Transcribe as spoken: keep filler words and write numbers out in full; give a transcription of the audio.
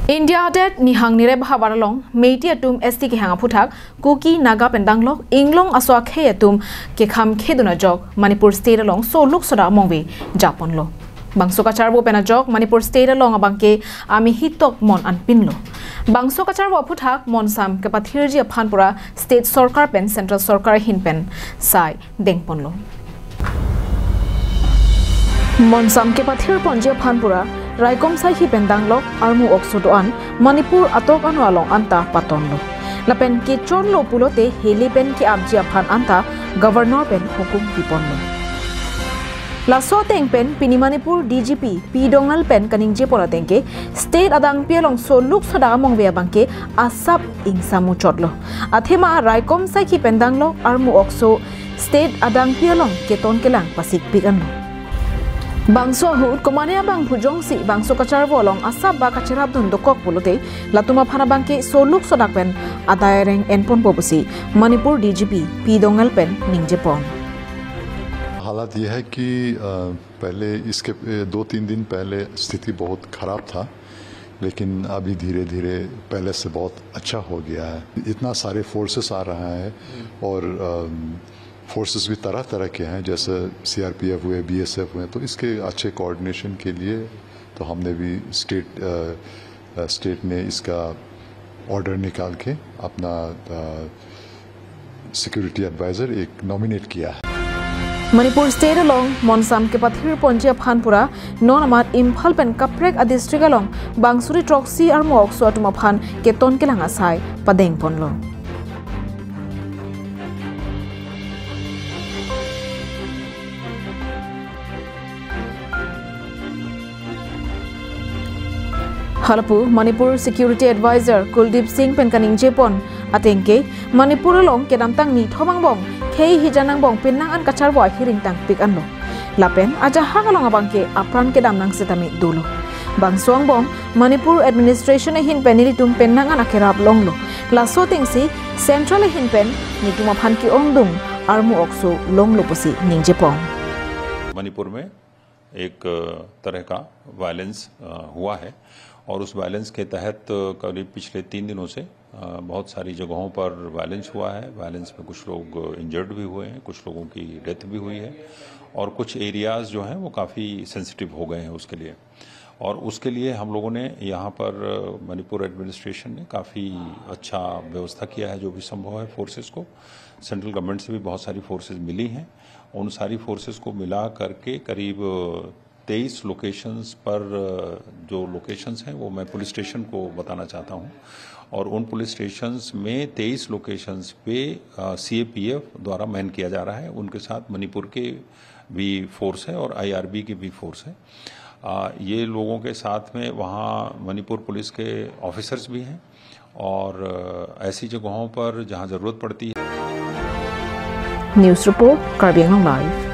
India adet nihang nirep havar along Meitei atum S T kehang aphuthak Kuki Naga pen danglok inglong aso akhei atum kekham khedun ajok Manipur state along soluk sodak amongve japonlo. Bangso kacharvo pen ajok Manipur state along abangke amehi tok mon anpinlo. Bangso kacharvo aphuthak monsam kepathirji aphan pura state sorkar pen central sorkar ahin pen sai dengponlo. Monsam kepathir ponji aphan pura raikom saikhi pen danglok armu okso do-an Manipur atok ano along anta patonlo. Lapen kechonlo pulote hele pen ke-apji aphan anta governor pen hukum piponlo. Laso ateng pen pini Manipur D G P P Doungel pen kaningje pon ateng ke state adangpi along soluk sodak amongve abangke asap ingsam muchotlo. Athema raikom saikhi pen danglok armu okso state adangpi along keton kelang pasikpik anlo. Bangso ahut komane abangphu jongsi bangso kacharvo along asap ba kachirapdun dokok pulote latum aphan abangke soluk sodak pen adai areng enponpo pusi Manipur D G P P Doungel pen ningje pon. हालात ये है कि अ, पहले इसके दो तीन दिन पहले स्थिति बहुत ख़राब था, लेकिन अभी धीरे धीरे पहले से बहुत अच्छा हो गया है। इतना सारे फोर्सेस आ रहा है और फोर्सेस भी तरह तरह के हैं, जैसे सीआरपीएफ हुए, बीएसएफ हुए, तो इसके अच्छे कोऑर्डिनेशन के लिए तो हमने भी स्टेट स्टेट ने इसका ऑर्डर निकाल के अपना सिक्योरिटी एडवाइजर एक नॉमिनेट किया है। Manipur state along monsam kepathir ponji aphan pura non amat Imphal pen kaprek adistrict along bangsuri throksi armu okso atum aphan keton kelang asai padengponlo. Halapu Manipur Security Advisor Kuldeep Singh pen kaningje pon ateng ke Manipur along kedamtang nithom angbong khei hijan angbong penang an kacharvo ahiring tangpik anlo. Lapen ajahak along abangke apran kedam nang setame dolo. Bangso angbong Manipur administration ahin pen nelitum penang an akerap longlo. Laso atengsi central ahin pen netum aphan ke-ongdung armu okso longlo pusi ningje pon. Manipur में एक तरह का वायलेंस हुआ है और उस वायलेंस के तहत करीब पिछले तीन दिनों से बहुत सारी जगहों पर वायलेंस हुआ है। वायलेंस में कुछ लोग इंजर्ड भी हुए हैं, कुछ लोगों की डेथ भी हुई है और कुछ एरियाज़ जो हैं वो काफ़ी सेंसिटिव हो गए हैं उसके लिए। और उसके लिए हम लोगों ने यहाँ पर मणिपुर एडमिनिस्ट्रेशन ने काफ़ी अच्छा व्यवस्था किया है। जो भी संभव है फोर्सेस को, सेंट्रल गवर्नमेंट से भी बहुत सारी फोर्सेस मिली हैं, उन सारी फोर्सेस को मिला करके करीब तेईस लोकेशंस पर जो लोकेशंस हैं वो मैं पुलिस स्टेशन को बताना चाहता हूँ। और उन पुलिस स्टेशंस में तेईस लोकेशंस पे सीएपीएफ द्वारा मैन किया जा रहा है। उनके साथ मणिपुर के भी फोर्स है और आईआरबी की भी फोर्स है। ये लोगों के साथ में वहाँ मणिपुर पुलिस के ऑफिसर्स भी हैं और ऐसी जगहों पर जहाँ ज़रूरत पड़ती है। News report, Karbi Anglong Live.